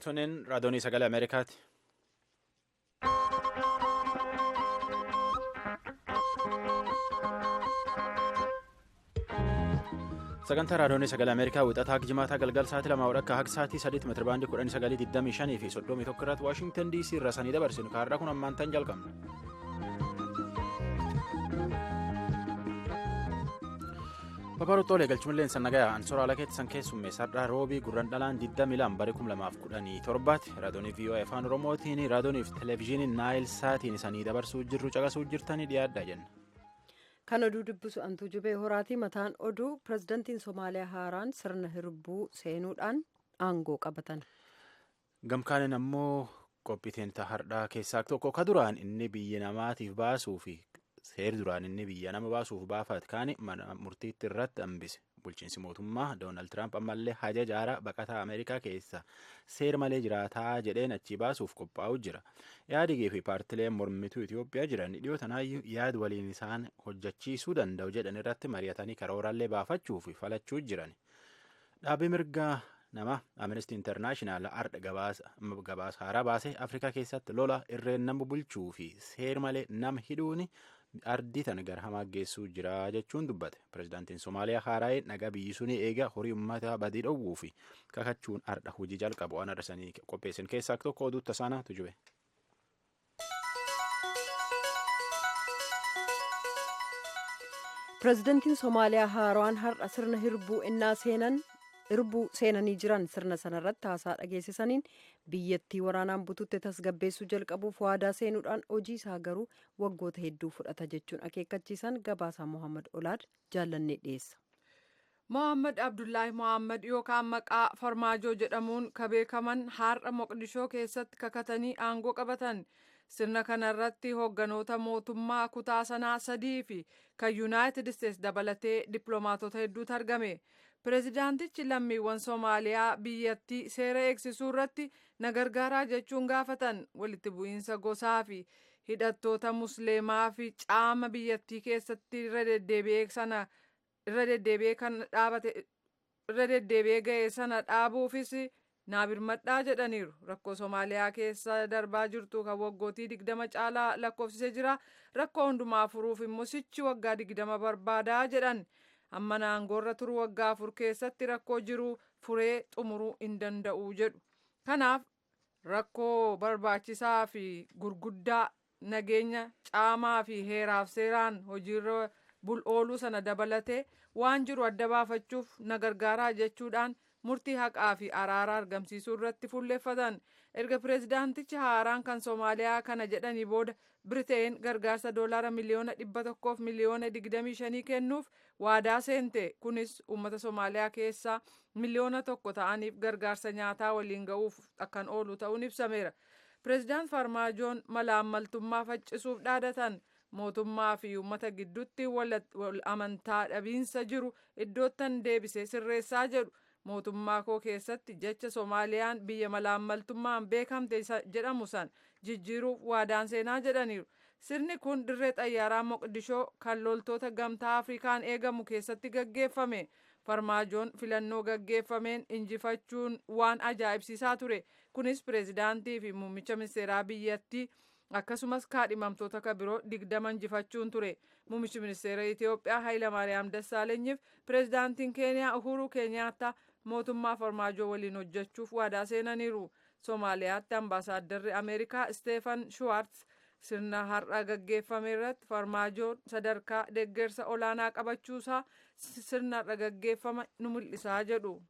Tuniin raadiyoonii sagalee Ameerikaati. Sagantaa raadiyoonii sagalee Ameerikaa wixataa jimaataa galgal sa'aatii 2 akka haga sa'aatii 3 meetira baandii 1925 fi 31 irratti Waashingtan DC irra sanii dabarsinu kaarraa kun ammaan tan jalqabna. Babarootoolee galchuun nagayaa ansoora ala keessan keessummeessa roobii gurraan dhalaan 22 bara 2017 raadiyoonii VOA afaan Oromootiin raadiyoonii fi televezyiiniin Naayil Saatiin isanii dabarsuu jirru caqasuu jirtanii dhiyaadhaa jenna. Kan oduu dubbisu Antuu Jubee Horaatii mataan oduu pirezidantiin Somaaliyaa haaraan sirna hirbuu seenuudhaan aangoo qabatan. Gamkaaniin ammoo qophiiteen hardhaa keessaa tokko ka duraan inni biyya namaatiif baasuu fi seer duraan inni biyya nama baasuuf baafate kaani mana murtiitti irratti hambise. Bulchiinsi mootummaa Doonaald Tiraamp ammallee haja jaaraa baqataa Ameerikaa keessa seer malee jiraataa jedheen achii baasuuf qophaa'u jira. Yaadigii fi paartileen mormituu Itoophiyaa jiran dhiyoo tanaayyuu yaad waliin isaan hojjechiisuu danda'u jedhan irratti mari'atanii karooraallee baafachuu fi falachuu jiran. Dhaabbii mirgaa nama Amnesty International ardha gabaasa haaraa baasee Afrikaa keessatti lola irreen nama bulchuu fi seer malee nama hidhuun ardii tana gara hamaa geessuu jira jechuun dubbate. Pireezidaantiin Somaaliyaa haaraa'ee nagaa biyyi sun eega horii uummataa badii dhowwuu fi kakachuun ardha hojii jalqabu waan arsanii qopheessan keessaa tokko oduu tasaanaa tujube. Pireezidantiin Somaaliyaa haaraan har'a sirna hirbuu innaa seenan. Hirbuu seenanii jiran sirna sanarratti haasaa dhageessisaniin biyyattii waraanaan butuutti tasgabbeessuu jalqabuuf waadaa seenuudhaan hojii isaa garuu waggoota hedduu fudhata jechuun akeekkachiisan gabaasaa Mohaammed Olaad jaallannee dhiyeessa. Mohaammed Abdullaahi Mohaammed yookaan maqaa Farmaajoo jedhamuun ka beekaman har'a Moqdishoo keessatti kakatanii aangoo qabatan. Sirna kanarratti hoogganoota mootummaa kutaa sanaa sadii fi kan Yuunaayitid Isteets dabalatee dippiloomaatota hedduutu argame. Pireezidaantichi lammiiwwan Soomaaliyaa biyyattii seera eegsisuu irratti na gargaaraa jechuun gaafatan walitti bu'iinsa gosaa fi hidhattoota musliimaa fi caama biyyattii keessatti irra deddeebi'ee ga'e sana dhaabuufis naa birmadhaa jedhaniiru. Rakkoo Soomaaliyaa keessa darbaa jirtu kan waggootii 20 caalaa lakkoofsisee jira. Rakkoo hundumaa furuuf immoo sichi waggaa 20 barbaadaa jedhan. Amma aangoorra turu waggaa 4 keessatti rakkoo jiru furee xumuruu hin danda'u jedhu. Kanaaf rakkoo barbaachisaa fi gurguddaa nageenya caamaa fi heeraaf seeraan hojiirra ooluu sana dabalatee waan jiru adda baafachuuf na gargaaraa jechuudhaan murtii haqaa fi araara argamsiisuu irratti fuulleeffatan. Erga pireezidaantichi haaraan kan Soomaaliyaa kana jedhanii booda Biriteen gargaarsa doolaara miliyoona 100 miliyoona 25 kennuuf waadaa seente. Kunis uummata Soomaaliyaa keessaa miliyoona 1 ta'aniif gargaarsa nyaataa waliin ga'uuf akkan oolu ta'uun ibsameera. Pireezidaant Farmaajoon malaammaltummaa faccisuuf dhaadatan. Mootummaa fi uummata gidduutti wal amantaa dhabiinsa jiru iddoottan deebisee sirreessaa jedhu. Mootummaa koo keessatti jecha Soomaaliyaan biyya malaammaltummaan beekamte jedhamu san jijjiiruuf waadaan seenaa jedhaniiru. Sirni kun dirree xayyaaraa Moqdishoo kan loltoota gamtaa Afrikaan eegamu keessatti gaggeeffame. Farmaajoon filannoo gaggeeffameen injifachuun waan ajaa'ibsiisaa ture. Kunis pireezidaantii fi muummicha ministeeraa biyyattii akkasumas kaadhimamtoota kan biroo 20 injifachuun ture. Muummichi ministeera Itoophiyaa Hayilamaariyaam Dassaalenyiif pireezidaantiin Keeniyaa Uhuru Keenyaattaa mootummaa Farmaajoo waliin hojjechuuf waadaa seenaniiru. Soomaaliyaatti ambaasaadarri Ameerikaa Isteefan Shuwaartz sirna har'a gaggeeffame irratti Farmaajoon sadarkaa deeggarsa olaanaa qabachuusaa sirna har'a gaggeeffame nu mul'isaa jedhu.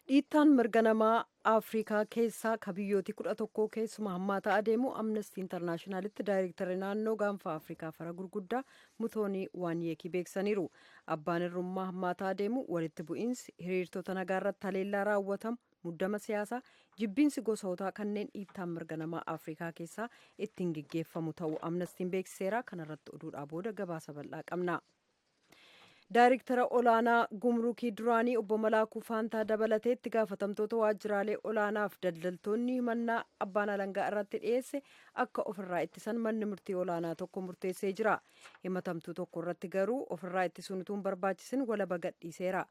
Dhiittaan mirga namaa Afrikaa keessaa ka biyyooti 11 keessumaa hammaataa adeemu Amnesty Internationalitti daayireektarri naannoo gaanfa Afrikaa fara gurguddaa Mutoonii Waanyeekii beeksaniiru. Abbaan irrummaa hammaataa adeemu walitti bu'iinsi hiriirtota nagaa irratti haleellaa raawwatamu muddama siyaasaa jibbiinsi gosootaa kanneen dhiittaan mirga namaa Afrikaa keessaa ittiin geggeeffamu ta'uu Amnestiin beeksiseera. Kanarratti oduudhaa booda gabaasa bal'aa qabna. Daayrektara olaanaa gumrukii duraanii obbo Malaakuu Faantaa dabalatee itti gaafatamtoota waajjiraalee olaanaaf daldaltoonni himannaa abbaan alangaa irratti dhiyeesse akka ofirraa ittisan manni murtii olaanaa tokko murteessee jira. Himatamtuu tokko irratti garuu ofirraa ittisuun utuu hin barbaachisin walaba gadhiiseera.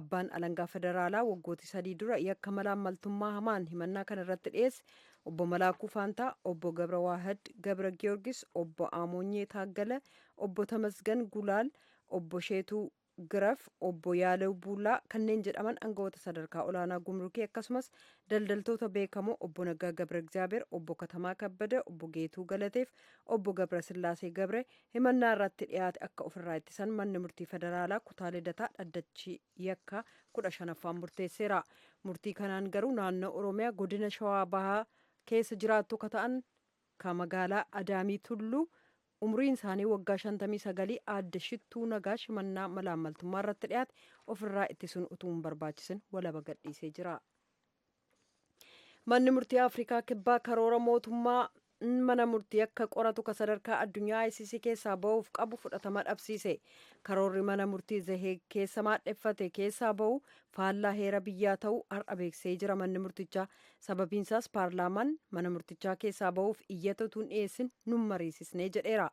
Abbaan alangaa federaalaa waggoota 3 dura yakka malaammaltummaa hamaan himannaa kana irratti dhiyeesse obbo Malaakuu Faantaa, obbo Gabra Waahad Gabra Giyoorgis, obbo Amoonyee Taaggala, obbo Tamasgan Gulaal, obbo Sheetuu Giraf, obbo Yaalew Buulaa kanneen jedhaman aangawoota sadarkaa olaanaa gumrukii akkasumas daldaltoota beekamoo obbo Naggaa Gabra Egzaabeer, obbo Katamaa Kabbada, obbo Geetuu Galateef, obbo Gabra Sillaasee Gabre himannaa irratti dhiyaate akka ofirraa ittisan manni murtii federaalaa kutaa Lidataa dhaddachi yakka 15ffaan murteesseera. Murtii kanaan garuu naannoo Oromiyaa godina Shawaa Bahaa keessa jiraattu ka ta'an ka magaalaa Adaamii Tulluu umriin isaanii waggaa 59 aadde Shittuu Nagaash himannaa malaammaltummaa irratti dhiyaate ofirraa ittisuun utuu hin barbaachisin walaba gadhiisee jira. Manni murtii Afrikaa Kibbaa karoora mootummaa mana murtii akka qoratu ka sadarkaa addunyaa ICC keessaa ba'uuf qabu fudhatama dhabsiise. Karoorri mana murtii Zahee keessa maadheffate keessaa ba'u faallaa heera biyyaa ta'uu har'a beeksisee jira manni murtichaa. Sababiinsaas paarlaamaan mana murtichaa keessaa ba'uuf iyyata utuu hin dhiyeessin nun mariisisnee jedheera.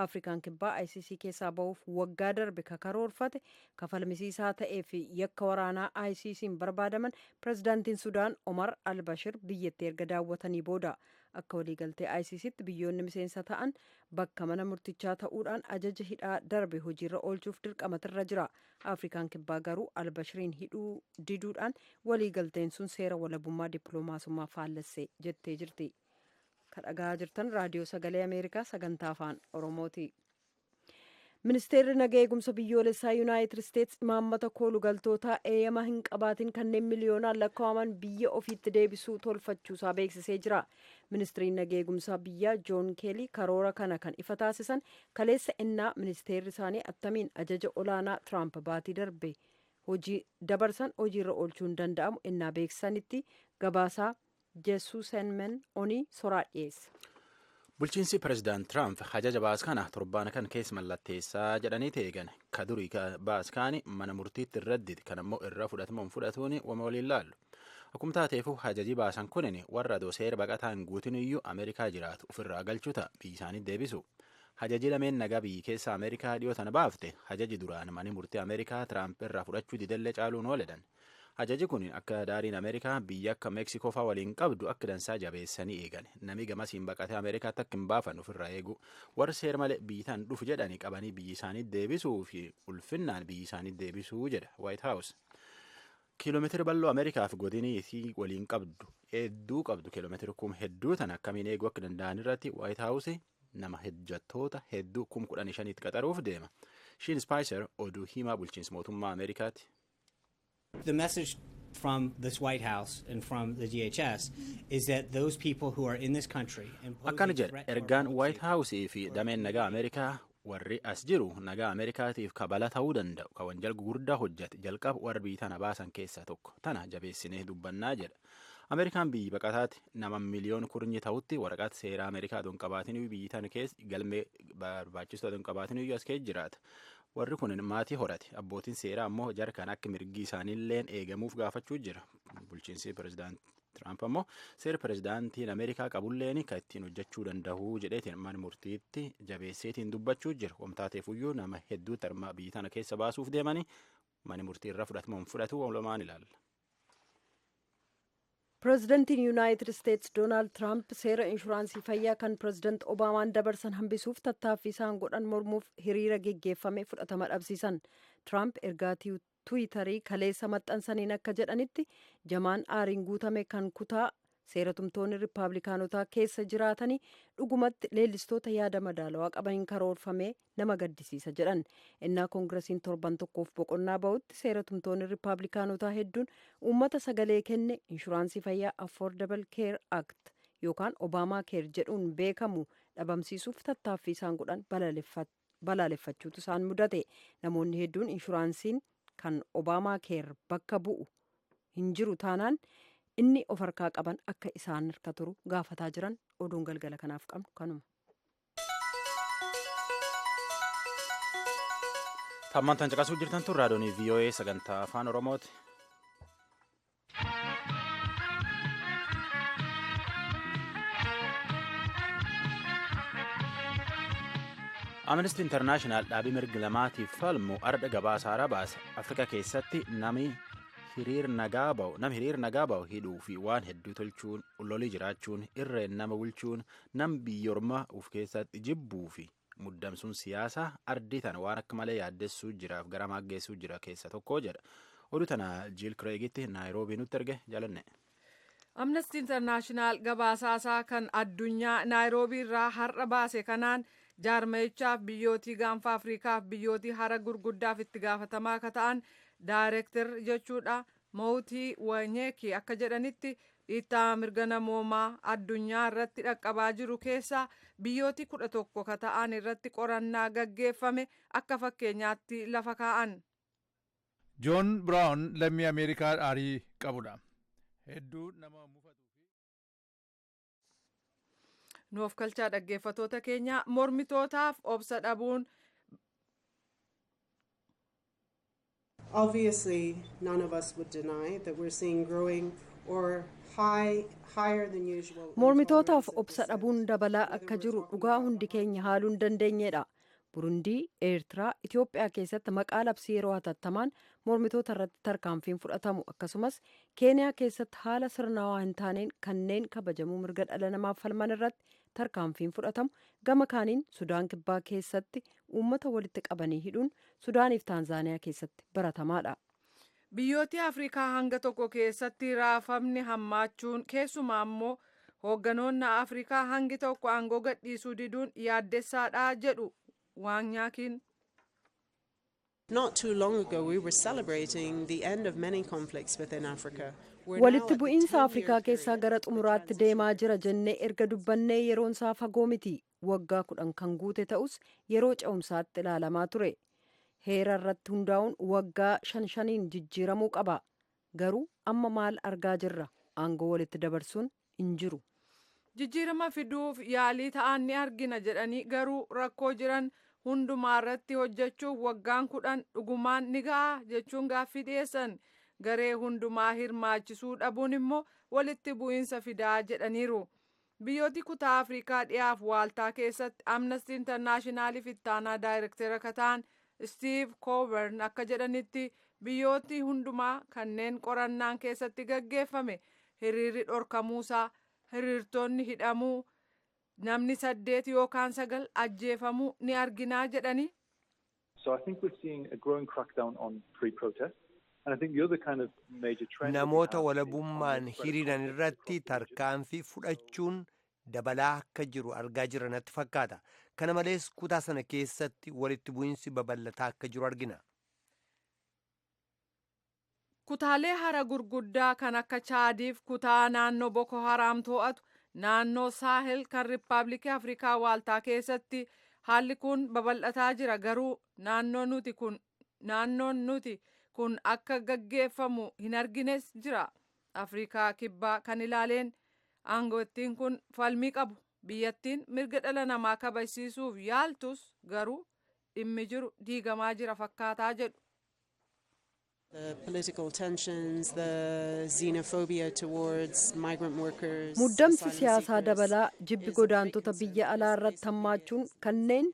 Afrikaan Kibbaa ICC keessaa ba'uuf waggaa darbe ka karoorfate kafalmisiisaa ta'ee fi yakka waraanaa ICC'n barbaadaman pirezidaantiin Sudaan Omar Albashir biyyatti erga daawwatanii booda. Akka waliigaltee ICCtti biyyoonni miseensa ta'an bakka mana murtichaa ta'uudhaan ajaja hidhaa darbe hojiirra oolchuuf dirqamatirra jira. Afrikaan Kibbaa garuu Albashiriin hidhuu diduudhaan waliigalteen sun seera walabummaa dippiloomaasummaa faallesse jettee jirti. Kan dhagahaa jirtan raadiyoo sagalee Ameerikaa sagantaa afaan Oromooti. Ministeerri nagaa eegumsa biyyoolessaa Yuunaayitid Isteets imaammata koolu galtootaa eeyyama hin qabaatin kanneen miliyoonaan lakkaa'aman biyya ofiitti deebisuu tolfachuusaa beeksisee jira. Ministeerri nagaa eegumsaa biyyaa Joon Keelii karoora kana kan ifa taasisan kaleessa ennaa ministeerri isaanii attamiin ajaja olaanaa Tiraamp baatii darbe hojii dabarsan hojiirra oolchuu hin danda'amu ennaa beeksisanitti gabaasaa Jesuusenmen Onii soraa dhiyeesse. Bulchiinsi pireezidaant Tiraamp ajaja baas kana torbaan kan keessa mallatteessaa jedhanii eegan. Ka durii baas kaani mana murtiitti irra kan ammoo irra fudhatamuun fudhatuun wama waliin laallu. Akkuma taateefu ajaji baasan kunin warra seera baqataa hin guutin iyyuu Ameerikaa jiraatu ofirraa galchuu ta'a biyyi isaanii deebisu. Ajaji lameen nagaa biyyi keessa Ameerikaa dhiyoo tana baafte ajaji duraan mani murtii Ameerikaa Tiraamp irraa fudhachuu didellee caaluun ooledhan. Ajaji kun akka daariin Ameerikaa biyya akka Meeksikoo fa'aa waliin qabdu akka dansaa jabeessanii eegan. Namni gamasiin baqatee Ameerikaatti akka hin baafan ofirraa eegu. Warri seera malee biyyi tan dhufu jedhanii qabanii biyyi isaanii deebisuu fi ulfinnaan biyyi isaanii deebisuu jedha White House. Kiiloomeetira bal'oo Ameerikaaf godinii isii waliin qabdu hedduu qabdu kiiloomeetira 1000 hedduu tan akkamiin eeguu akka danda'an irratti White House nama hojjettoota hedduu 15,000 qaxaruuf deema. Shiin Spaayiser oduu himaa bulchiinsa mootummaa Ameerikaati. The message from this White House and from the DHS is that those people who are in this country and pose Akkana a jedha threat to our ergaan public White safety House fi dameen nagaa Ameerikaa warri as jiru nagaa Ameerikaatiif kabala ta'uu danda'u ka wanjal gugurdaa hojjate jalqaba warra biyyi tana baasan keessaa tokko tana jabeessinee dubbannaa jedha. Ameerikaan biyyi baqataati nama miliyoon kurnyi ta'utti waraqaa seeraa Ameerikaa adoo hin qabaatin biyyi tana keessa galmee barbaachisu adoo hin qabaatin iyyuu as keessa jiraata. Warri kun maatii horate abbootiin seeraa ammoo jarkaan akka mirgi isaaniilleen eegamuuf gaafachuu jira. Bulchiinsi pireezidaant Tiraamp ammoo seera pireezidaantiin Ameerikaa qabulleen kan ittiin hojjechuu danda'u jedheetiin mana murtiitti jabeesseetiin dubbachuu jira. Wamtaateefuyyuu nama hedduu tarmaa biyyi tana keessa baasuuf deemanii mana murtii irra fudhatamuun fudhatu walumaan ilaalla. Pireezidantiin Yuunaayitid Isteets Doonaald Tiraamp seera inshuraansii fayyaa kan pireezidant Obaamaan dabarsan hambisuuf tattaaffii isaan godhan mormuuf hiriira geggeeffame fudhatama dhabsiisan. Tiraamp ergaa tiwiitarii kaleessa maxxansaniin akka jedhanitti jamaan aariin guutame kan kutaa seeratumtoonni riippaabilikaanotaa keessa jiraatanii dhugumatti leellistoota yaada madaalawaa qabaniin karoorfame nama gaddisiisa jedhan. Innaa koongiresiin torban tokkoof boqonnaa ba'utti seeratumtoonni riippaabilikaanotaa hedduun uummata sagalee kenne inshuraansii fayyaa Affordable Care Act yookaan Obaamaa Care jedhuun beekamu dhabamsiisuuf tattaaffii isaan godhan balaaleffachuutu isaan mudate. Namoonni hedduun inshuraansiin kan Obaamaa Care bakka bu'u hin jiru taanaan inni of harkaa qaban akka isaan harka turu gaafataa jiran. Oduun galgala kanaaf qabnu kanuma. Tammantan caqasuu jirtan tun raadiyoonii VOA sagantaa afaan Oromooti. Amnesty International dhaabii mirga namaatiif falmu ardha gabaasa haaraa baase. Afrikaa keessatti nami hiriir nagaa ba'u nam hiriir nagaa ba'u hidhuu fi waan hedduu tolchuun lolii jiraachuun irreen nama bulchuun nam biyyoorma of keessatti jibbuu fi muddamsuun siyaasaa ardii tana waan akka malee yaaddessuu jiraaf gara maaggeessuu jira keessa tokko jedha. Oduu tana Jiil Kireegitti Naayiroobii nutti erge jaalanne. Amnesty International gabaasaasaa kan addunyaa Naayiroobii irraa har'a baase kanaan jaarmayichaaf biyyootii gaanfa Afriikaaf biyyootii hara gurguddaaf itti gaafatamaa akka ta'an daayirektar jechuudha Mootii Wanyeeki akka jedhanitti dhiittaa mirga namoomaa addunyaa irratti dhaqqabaa jiru keessaa biyyootii 11 ka ta'an irratti qorannaa gaggeeffame akka fakkeenyaatti lafa kaa'an. Joon Biraawun lammii Ameerikaa aarii qabudha. Hedduu nama mufatu. Nuuf kalchaa dhaggeeffatoota keenya mormitootaaf obsa dhabuun. Obviously, none of us would deny that we're seeing growing or higher than usual. Mormitootaaf obsa dhabuun dabalaa akka jiru dhugaa hundi keenya haaluu hin dandeenyedha. Burundii, Eertiraa, Itoophiyaa keessatti maqaa labsii yeroo hatattamaan mormitoota irratti tarkaanfiin fudhatamu akkasumas Keeniyaa keessatti haala sirnaawaa hin taaneen kanneen kabajamuu mirga dhala namaaf falman irratti tarkaanfiin fudhatamu gama kaaniin Sudaan Kibbaa keessatti uummata walitti qabanii hidhuun Sudaaniif Taanzaaniyaa keessatti baratamaadha. Biyyooti Afrikaa hanga tokko keessatti raafamni hammaachuun keessumaa immoo hoogganoonni Afrikaa hangi tokko aangoo gadhiisuu diduun yaaddessaadha jedhu Waanyaakiin. Not too long ago we were celebrating the end of many conflicts within Africa. Walitti bu'iinsa Afrikaa keessaa gara xumuraatti deemaa jira jennee erga dubbannee yeroon isaa fagoo miti. Waggaa 10 kan guute ta'us yeroo ce'umsaatti ilaalamaa ture. Heera irratti hundaa'uun waggaa 5-5 jijjiiramuu qaba. Garuu amma maal argaa jirra? Aangoo walitti dabarsuun hin jiru. Jijjiirama fiduuf yaalii ta'an ni argina jedhanii garuu rakkoo jiran hundumaa irratti hojjechuuf waggaan 10 dhugumaan ni ga'a jechuun gaaffii dhiyeessan. Garee hundumaa hirmaachisuu dhabuun immoo walitti bu'iinsa fidaa jedhaniiru. Biyyooti kutaa Afrikaa dhiyaaf waaltaa keessatti Amnesty Internationaliif ittaanaa daayirektera akka ta'an Steve Coburn akka jedhanitti biyyooti hundumaa kanneen qorannaan keessatti gaggeeffame hiriirri dhorkamuusaa, hiriirtonni hidhamuu, namni 8 yookaan 9 ajjeefamuu ni arginaa jedhani. So I think we're seeing a growing crackdown on free protest. And I think the other kind of major trend Namoota walabummaan hiriiran irratti tarkaanfii fudhachuun dabalaa akka jiru argaa jirra natti fakkaata. Kana malees kutaa sana keessatti walitti bu'iinsi babal'ataa akka jiru argina. Kutaalee hara gurguddaa kan akka Chaadiif kutaa naannoo Boko Haram to'atu naannoo Saahel kan Riippaabilikii Afrikaa waaltaa keessatti haalli kun babal'ataa jira. Garuu naannoon nuti kun akka gaggeeffamu hin argines jira. Afrikaa Kibbaa kan ilaaleen aangottiin kun falmii qabu. Biyyattiin mirga dhala namaa kabajsiisuuf yaaltus garuu dhimmi jiru diigamaa jira fakkaataa jedhu. The political tensions, the xenophobia towards migrant workers. Muddamsi siyaasaa dabalaa jibbi godaantota biyya alaa irratti hammaachuun kanneen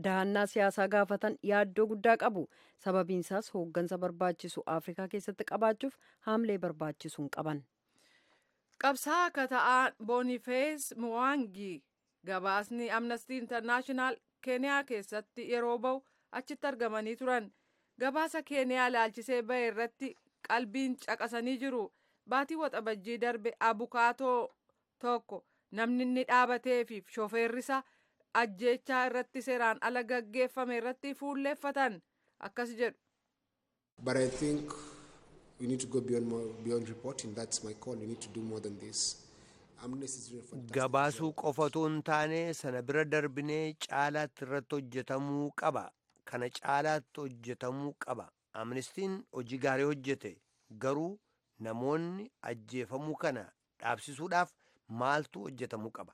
dahannaa siyaasaa gaafatan yaaddoo guddaa qabu. Sababiinsaas hooggansa barbaachisu Afrikaa keessatti qabaachuuf haamlee barbaachisu hin qaban. Qabsaa'aa akka ta'an Boonifees Muwaangii gabaasni Amnesty International Keeniyaa keessatti yeroo bahu achitti argamanii turan. Gabaasa Keeniyaa ilaalchisee bahe irratti qalbiin caqasanii jiru. Baatii waxabajjii darbe abukaatoo tokko namni inni dhaabatee fi shofeerrisa ajjeechaa irratti seeraan ala gaggeeffame irratti fuulleeffatan akkas jedhu. But I think we need to go beyond reporting. That's my call. We need to do more than this. Gabaasuu qofa otoo hin taane sana bira darbinee caalaatti irratti hojjetamuu qaba. Kana caalaatti hojjetamuu qaba. Amnestiin hojii gaarii hojjete garuu namoonni ajjeefamuu kana dhaabsisuudhaaf maaltu hojjetamuu qaba?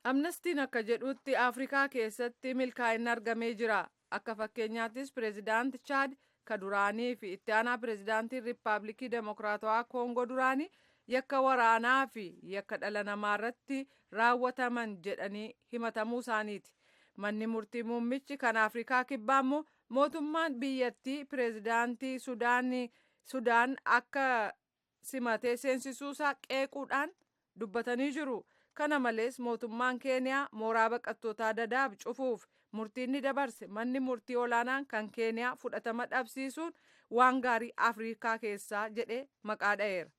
Amnestiin akka jedhutti Afrikaa keessatti milkaa'inni argamee jira. Akka fakkeenyaattis pireezidaanti Chaad ka duraanii fi itti aanaa pireezidaantii Riippaabilikii Demokiraatawaa Koongoo duraanii yakka waraanaa fi yakka dhala namaa irratti raawwataman jedhanii himatamuu isaaniiti. Manni murtii muummichi kan Afrikaa kibbaa immoo mootummaan biyyattii pireezidaantii Sudaan akka simatee seensisuusaa qeequudhaan dubbatanii jiru. Kana malees mootummaan Keeniyaa mooraa baqattootaa Dadaab cufuuf murtiin ni dabarse. Manni murtii olaanaan kan Keeniyaa fudhatama dhabsiisuun waan gaarii Afrikaa keessaa jedhee maqaa dha'eera.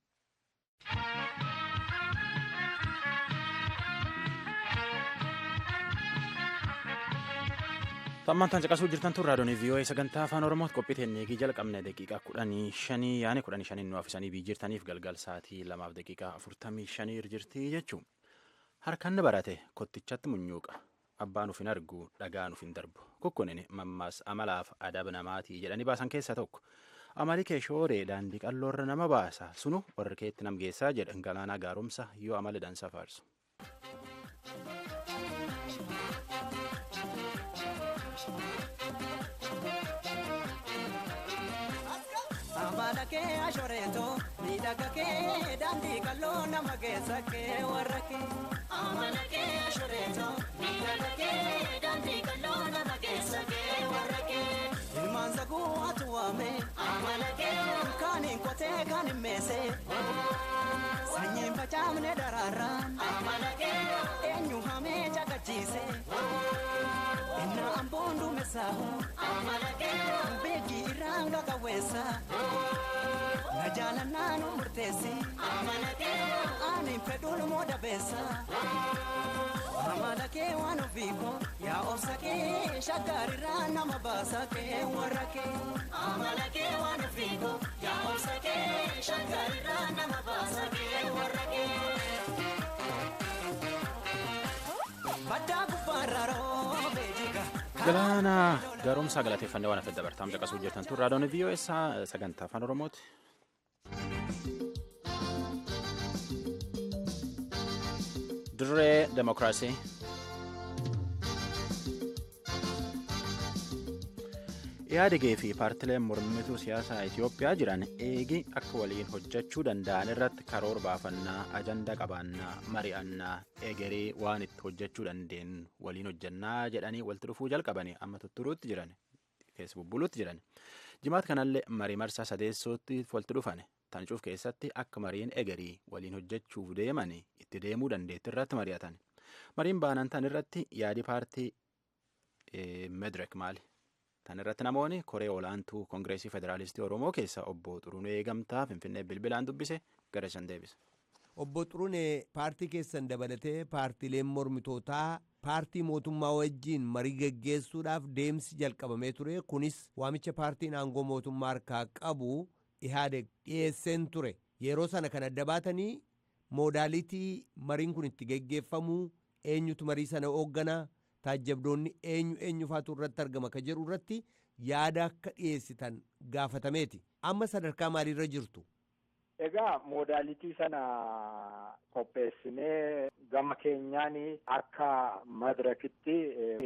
Ammaan caqasuu jirtan tun raadiyoon VOA sagantaa afaan Oromooti qophii teennee jalqabne daqiiqaa 15 yaani 15 nu hafisanii biyyi jirtaniif galgal sa'aatii 2:45 jirti jechuun. Harkaan barate kottichatti munyuuqa. Abbaan uf hin argu dhagaan uf hin darbu. Kukkunin mammaas amalaaf adaba namaatii jedhanii baasan keessaa tokko. Amali kee shooree daandii qalloorra nama baasa. Sunu warri keetti nam geessaa jedha galaanaa gaaromsa yoo amala dansaa faarsu. Amala kee ashoreeto miidhaga kee daandii qalloo nama keessa kee warra kee. Amala kee ashoreeto miidhaga kee daandii qalloo nama keessa kee warra kee. Ilmaan saguu atu waame. Amala kee kaaniin qotee kaaniin meesee. Sanyiin facaafne daraaraan. Amala kee eenyu hamee caqachiise. Inna amboon duumessaahu. Amala kee beekii irraan qaqawweessa. Na jaalannaa nu murteessi. Amala kee ani fedhuun moo dabeessa. Amala kee waan ofiiko yaa obsa kee shaggarirraa nama baasa kee warra kee. Amala kee waan ofiiko yaa obsa kee shaggarirraa nama baasa kee warra kee. Baddaa gubbaarra roobee jiga. Galaana gaaromsaa galateeffannee waan hafe dabartaam caqasuu jirtan tun raadiyoon VOA sagantaa afaan Oromooti. Dirree Demokiraasii. Yaadigee fi paartileen mormituu siyaasaa Itoophiyaa jiran eegi akka waliin hojjechuu danda'an irratti karoora baafannaa, ajanda qabaannaa, mari'annaa, egeree waan itti hojjechuu dandeenyu waliin hojjannaa jedhanii walitti dhufuu jalqabanii amma tutturuutti jiran keessa bubbuluutti jiran. Jimaat kanallee marii marsaa sadeessootti walitti dhufan. Tancuuf keessatti akka mariin egerii waliin hojjechuuf deeman itti deemuu dandeetti irratti mari'atan. Mariin baanan tan irratti yaadi paartii Medirek maali? Tan irratti namoonni koree olaantuu Koongireesii Federaalistii Oromoo keessa obbo Xurunee Gamtaa Finfinnee bilbilaan dubbise gara isaan deebise. Obbo Xurunee paartii keessan dabalatee paartiileen mormitootaa paartii mootummaa wajjiin marii geggeessuudhaaf deemsi jalqabamee ture. Kunis waamicha paartiin aangoo mootummaa harkaa qabu Ihaadeg dhiyeesseen ture. Yeroo sana kan adda baatanii moodaalitii mariin kun itti geggeeffamuu eenyutu marii sana hoogganaa taajjabdoonni eenyu eenyufaatu irratti argama ka jedhu irratti yaada akka dhiyeessitan gaafatameeti. Amma sadarkaa maaliirra jirtu? Egaa moodaalitii sana qopheessinee gama keenyaan akka madirakitti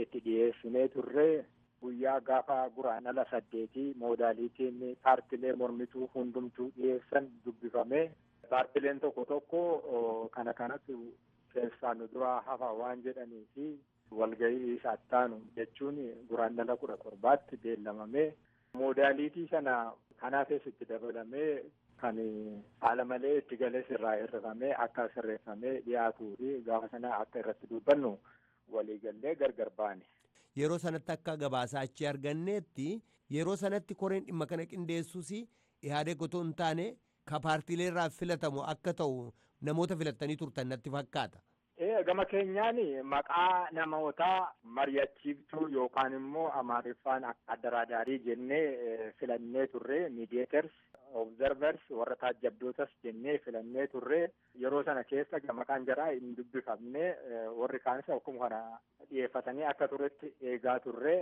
itti dhiyeessinee turre guyyaa gaafa guraandhala 8 moodaalitiin paartilee mormituu hundumtuu dhiyeessan dubbifame. Paartileen tokko tokko kana kanatu keessaa nu duraa hafa waan jedhanii fi walgahii isa attaanu jechuun guraandhala 17tti beellamame. Moodaalitii sana kanaafis itti dabalamee kan haala malee itti galees irraa hir'ifamee akka sirreeffamee dhiyaatuu fi gaafa sana akka irratti dubbannu waliigallee gargar baane. Yeroo sanatti akka gabaasaa achi arganneetti yeroo sanatti koreen dhimma kana qindeessuus Ihaadeg otoo hin taane ka paartiilee irraa filatamu akka ta'u namoota filattanii turtan natti fakkaata. Gama keenyaan maqaa namootaa mari'achiiftuu yookaan immoo amaariffaan addaraadaarii jennee filannee turre mediators observers warra taajjabdootas jennee filannee turre yeroo sana keessa maqaan jaraa hin dubbifamne warri kaanis akkuma kana dhiyeeffatanii akka turetti eegaa turre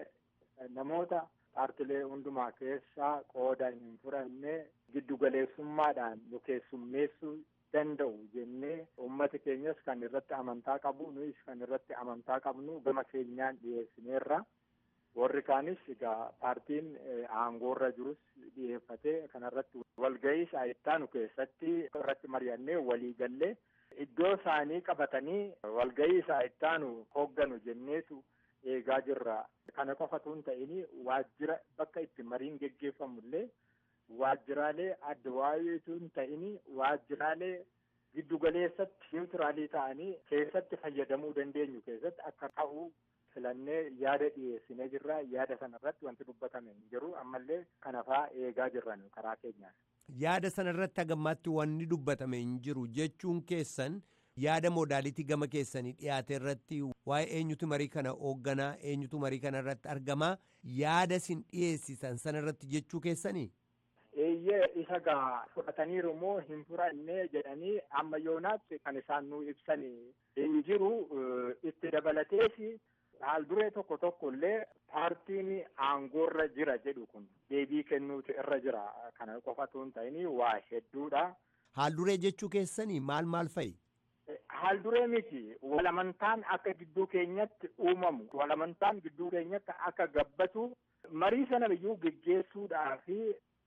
namoota paartilee hundumaa keessaa qooda hin fudhanne giddugaleessummaadhaan nu keessummeessuu danda'u jennee uummati keenyas kan irratti amantaa qabu, nuyis kan irratti amantaa qabnu gama keenyaan dhiyeessineerra. Warri kaanis egaa paartiin aangoorra jirus dhiyeeffatee kanarratti walga'ii isaa ittaanu keessatti irratti mari'annee walii gallee iddoo isaanii qabatanii walga'ii isaa ittaanu hoogganu jenneetu eegaa jirra. Kana qofatu hin ta'in waajjira bakka itti mariin geggeeffamu illee waajjiraalee adda waayeetu hin ta'in waajjiraalee giddugaleessatti niwutiraalii ta'anii keessatti fayyadamuu dandeenyu keessatti akka ta'u filannee yaada dhiyeessinee jirra. Yaada sanarratti wanti dubbatame hin jiru. Ammallee kanafaa eegaa jirran karaa keenyaan. Yaada sanarratti hagammaatti wanni dubbatame hin jiru jechuun keessan yaada moodaalitii gama keessanii dhiyaate irratti waa'ee eenyutu marii kana hoogganaa, eenyutu marii kana irratti argamaa, yaada isin dhiyeessisan sanarratti jechuu keessanii? Eeyyee, isa gaa fudhataniiru moo hin fudhanne jedhanii amma yoonaatti kan isaan nu ibsan hin jiru. Itti dabalatees haal duree tokko tokko illee paartiin aangoorra jira jedhu kun deebii kennuutu irra jira. Kana qofatu hin ta'in waa hedduudha. Haal duree jechuu keessanii maal maal fa'i? Haal duree miti, walamantaan akka gidduu keenyatti uumamu, walamantaan gidduu keenyatti akka gabbatu marii sana iyyuu geggeessuudhaaf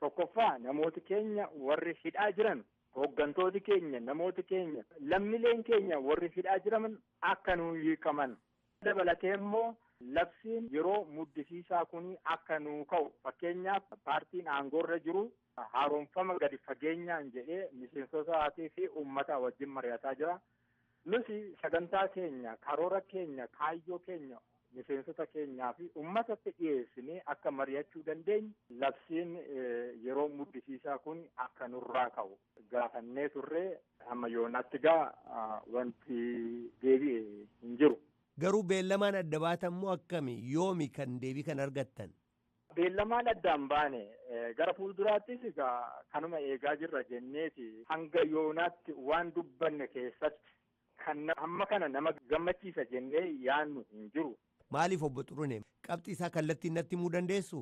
tokkoffaa namooti keenya warri hidhaa jiran, hooggantooti keenya, namooti keenya, lammiileen keenya warri hidhaa jiran akka nu hiikaman. Dabalatee immoo labsiin yeroo muddisiisaa kun akka nuu ka'u, fakkeenyaaf paartiin aangoorra jiru haaromfama gadi fageenyaan jedhee miseensotaatii fi uummata wajjin mari'ataa jira. Nuti sagantaa keenya, karoora keenya, kaayyoo keenya miseensota keenyaa fi uummatatti dhiyeessinee akka mari'achuu dandeenyu labsiin yeroo muddisiisaa kun akka nurraa ka'u gaafannee turree amma yoonaatti gaa wanti deebi'e hin jiru. Garuu beellamaan adda baatan immoo akkami, yoomi kan deebii kan argattan? Beellamaan addaan baane, gara fuulduraattis egaa kanuma eegaa jirra jenneeti hanga yoonaatti waan dubbanne keessatti kan hamma kana nama gammachiisa jennee yaannu hin jiru. Maaliif obbo Xurune, qabxii isaa kallattiin natti himuu dandeessu?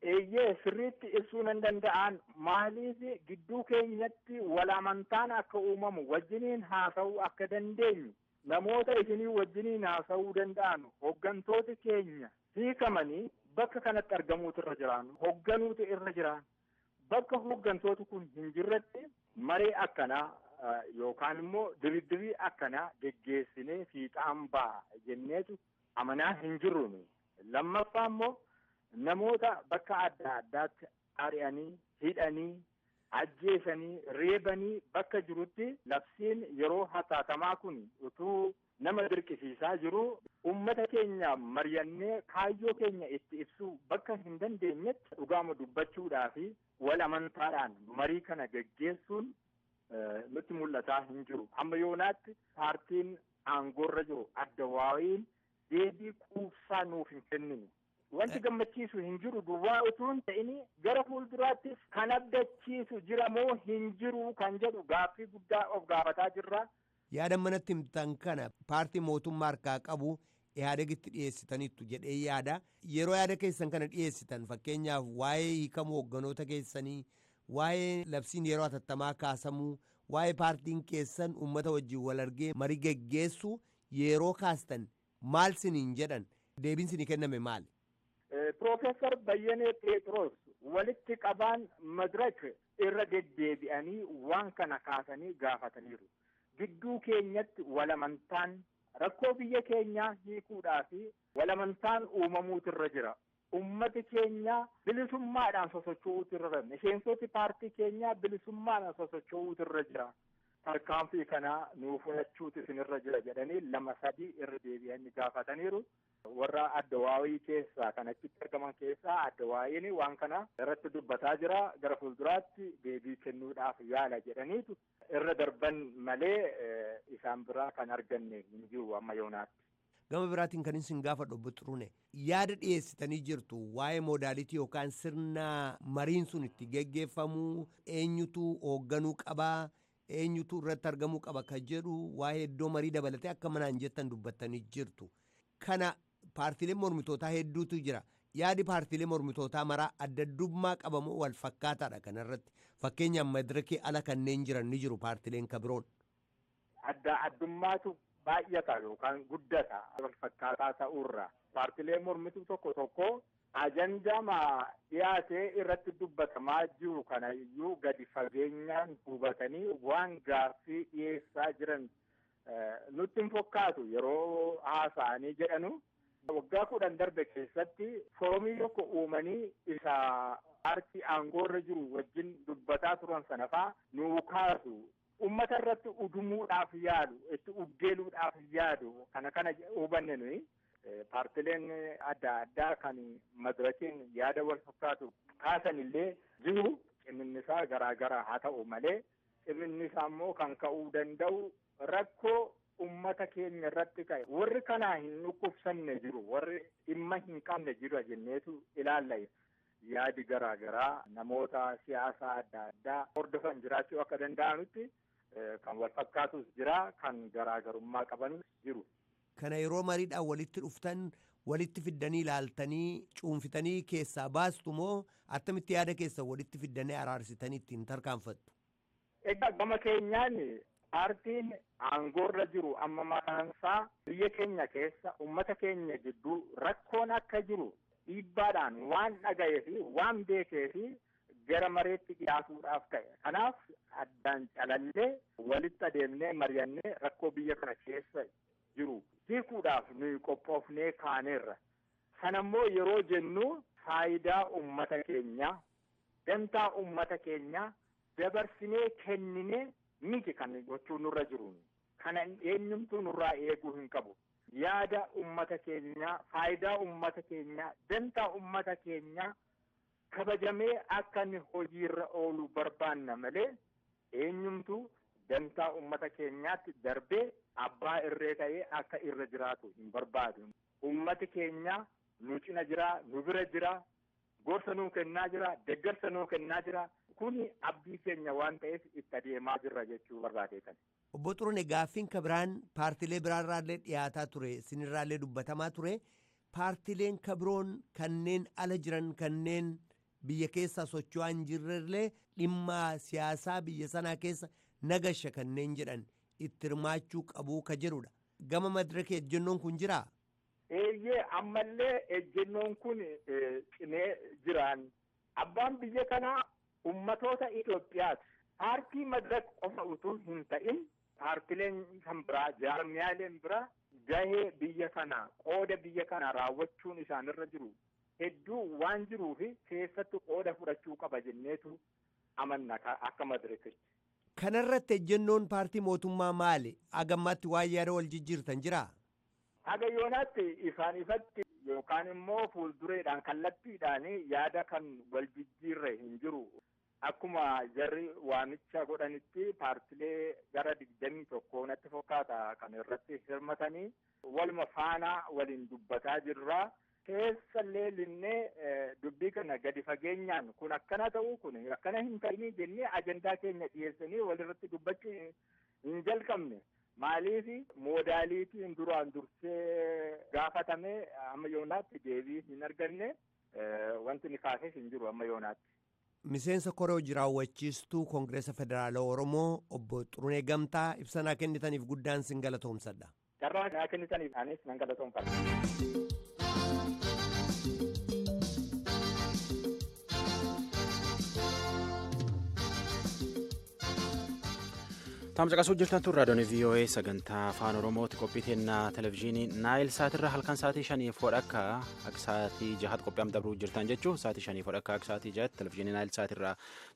Eeyyee, sirriitti ibsuu nan danda'an. Maaliif gidduu keenyatti wal amantaan akka uumamu wajjiniin haasa'uu akka dandeenyu, namoota isinii wajjiniin haasa'uu danda'an, hooggantooti keenya hiikamanii bakka kanatti argamuutu irra jiraan, hoogganuutu irra jiraan. Bakka hooggantooti kun hin jirretti maree akkanaa yookaan immoo diriddirii akkanaa geggeessinee fiixaan ba'a jenneetu amanaa hin jirru. Lammaffaa immoo namoota bakka adda addaatti ari'anii, hidhanii, ajjeesanii, reebanii bakka jirutti labsiin yeroo hatattamaa kun utuu nama dirqisiisaa jiru uummata keenya mari'annee kaayyoo keenya itti ibsuu bakka hin dandeenyetti dhugaama dubbachuudhaa fi wal amantaadhaan marii kana geggeessuun nutti mul'ataa hin jiru. Amma yoonaatti paartiin aangoorra jiru adda waa'iin deebii quubsaa nuuf hin kennine. Wanti gammachiisu hin jiru duwwaa utuu hin ta'in gara fuulduraattis kan abdachiisu jira moo hin jiru kan jedhu gaaffii guddaa of gaafataa jirra. Yaada manatti himtan kana paartii mootummaa harkaa qabu Ihaadegitti dhiyeessitaniittu jedhee yaada. Yeroo yaada keessan kana dhiyeessitan, fakkeenyaaf waa'ee hiikamuu hoogganoota keessanii, waa'ee labsiin yeroo hatattamaa kaasamuu, waa'ee paartiin keessan uummata wajjin wal argee marii geggeessu yeroo kaastan maal siniin jedhan? Deebiin sinii kenname maali? Piroofeesar Bayyanee Pheexroos walitti qabaan Madirak irra deddeebi'anii waan kana kaasanii gaafataniiru. Gidduu keenyatti walamantaan rakkoo biyya keenyaa hiikuudhaa fi walamantaan uumamuutu irra jira. Ummati keenya bilisummaadhaan sosocho'uutu irra jira. Miseensoti paartii keenyaa bilisummaadhaan sosocho'uutu irra jira. Tarkaanfii kanaa nuu fudhachuutu isinirra jira jedhanii lama sadii irra deebi'anii gaafataniiru. Warra addawaawii keessaa kan achitti argaman keessaa addawaawiin waan kana irratti dubbataa jira. Gara fuulduraatti deebii kennuudhaaf yaala jedhaniitu irra darban malee isaan biraa kan arganne hin jiru amma yoonaatti. Gama biraatiin kan isin gaafadhu, obbo Xurune, yaada dhiyeessitanii jirtu waa'ee moodaalitii yookaan sirna mariin sun itti geggeeffamuu, eenyutu hoogganuu qabaa, eenyutu irratti argamuu qaba kan jedhu, waa'ee iddoo marii dabalatee akka manaan jettan dubbattanii jirtu. Kana paartiileen mormitootaa hedduutu jira. Yaadi paartiilee mormitootaa maraa adda addummaa qabamoo wal fakkaataadha kanarratti. Fakkeenyaaf madirakii ala kanneen jiran ni jiru paartiileen kabiroon. Adda addummaatu baay'ata yookaan guddata wal fakkaataa ta'uurra. Paartiilee mormituu tokko tokko ajandaa dhiyaatee irratti dubbatamaa jiru kana iyyuu gadi fageenyaan hubatanii waan gaaffii dhiyeessaa jiran nutti hin fakkaatu yeroo haasa'anii jedhanu. Waggaa 10 darbe keessatti foomii tokko uumanii isa paartii aangoorra jiru wajjin dubbataa turan sana faa nuu kaasu. Uummata irratti udumuudhaaf yaalu, itti uddeeluudhaaf yaadu kana kana hubanne nuyi. Paartileen adda addaa kan madirakiin yaada wal fakkaatu kaasan illee jiru. Ciminni isaa garaa garaa haa ta'u malee ciminni isaa immoo kan ka'uu danda'u rakkoo ummata keenya irratti ka'e. Warri kanaa hin dhukkubsanne jiru, warri dhimma hin qabne jiru jenneetu ilaalla. Yaadi garaa garaa namoota siyaasaa adda addaa hordofan jiraachuu akka danda'anutti kan wal fakkaatus jira, kan garaagarummaa qabanus jiru. Kana yeroo mariidhaan walitti dhuftan walitti fiddanii ilaaltanii cuunfitanii keessaa baastu moo attamitti yaada keessa walitti fiddanii araarsitanii ittiin tarkaanfattu? Egaa gama keenyaan paartiin aangoorra jiru amma maqaansaa biyya keenya keessa uummata keenya gidduu rakkoon akka jiru dhiibbaadhaan waan dhaga'ee fi waan beekee fi gara mareetti dhiyaatuudhaaf ka'e. Kanaaf addaan calallee walitti adeemnee mari'annee rakkoo biyya kana keessa jiru hiikuudhaaf nuyi qophoofnee kaaneerra. Kanammoo yeroo jennu faayidaa uummata keenyaa, dantaa uummata keenyaa dabarsinee kenninee miti kan gochuu nurra jiru. Kana eenyumtuu nurraa eeguu hin qabu. Yaada uummata keenyaa, faayidaa uummata keenyaa, dantaa uummata keenyaa kabajamee akka inni hojiirra oolu barbaanna malee eenyumtuu dantaa uummata keenyaatti darbee abbaa irree ta'ee akka irra jiraatu hin barbaadu. Uummati keenya nu cina jira, nu bira jira, gorsa nuu kennaa jira, deeggarsa nuu kennaa jira. Kuni abdii keenya waan ta'eef itti adeemaa jirra jechuu barbaadeetan. Obbo Xurune, gaaffiin ka biraan paartiilee biraarraallee dhiyaataa ture, isinirraallee dubbatamaa ture. Paartiileen ka biroon kanneen ala jiran kanneen biyya keessa socho'aa hin jirrellee dhimma siyaasaa biyya sanaa keessa nagasha kanneen jedhan itti hirmaachuu qabuu ka jedhudha. Gama madiraka ejjennoon kun jiraa? Eeyyee, ammallee ejjennoon kun cimee jiraan. Abbaan biyya kanaa ummatoota Itoophiyaati. Paartii madirak qofa utuu hin ta'in paartileen kan biraa, jaarmiyaaleen biraa gahee biyya kanaa, qooda biyya kanaa raawwachuun isaanirra jiru hedduu waan jiruufi keessattuu qooda fudhachuu qaba jenneetu amanna akka madirakitti. Kanarratti ejjennoon paartii mootummaa maali? Hagammaatti waan yaada wal jijjiirtan jiraa? Haga yoonaatti ifaan ifatti yookaan immoo fuuldureedhaan kallattiidhaan yaada kan wal jijjiirre hin jiru. Akkuma jarri waamicha godhanitti paartilee gara 21 natti fakkaata kan irratti hirmatanii waluma faanaa waliin dubbataa jirra. Keessallee linnee dubbii kana gadi fageenyaan kun akkana ta'uu kun akkana hin ta'inii jennee ajandaa keenya dhiyeessanii walirratti dubbachuu hin jalqabne. Maaliif moodaaliitiin duraan dursee gaafatame amma yoonaatti deebii hin arganne, wanti ni kaases hin jiru amma yoonaatti. Miseensa koree hojii raawwachiistuu Koongireesa Federaalaa Oromoo obbo Xurunee Gamtaa ibsa naa kennitaniif guddaan sin galatoomsadha. Carraa naa kennitaniif anis nan galatoomfadha. Tamsaqasuu jirtan tun raadiyoon VOA sagantaa afaan Oromooti qophii teennaa televezyiinii Naayil Saatirra halkan sa'aatii 5 akka sa'aatii 6 qophii amma dabruu jirtan jechuun sa'aatii 5 akka sa'aatii 6 televezyiinii Naayil Saatirraa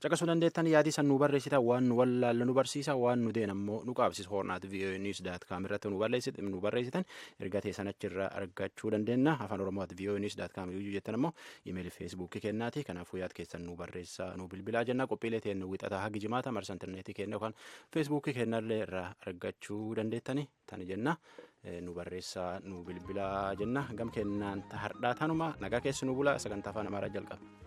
caqasuu dandeettan yaadii san nu barreessita waan nu wallaalle nu barsiisa waan nu deen ammoo nu qaabsiisa hornaat VOA News dot com irratti nu barreessitan erga teessan achirraa argachuu dandeenya afaan Oromooti VOA News dot com iyyuu jettan ammoo iimeelii feesbuukii kennaati kanaafuu yaad keessan nu barreessaa nu bilbilaa jenna qophiilee teennu wixataa hagi jimaata marsa intarneetii kenna yookaan feesbuukii kennallee irraa argachuu dandeettani tani jenna nu barreessaa nu bilbilaa jenna gam kennaan hardhaa tanuma nagaa keessi nu bulaa sagantaa afaan amaaraa jalqaba.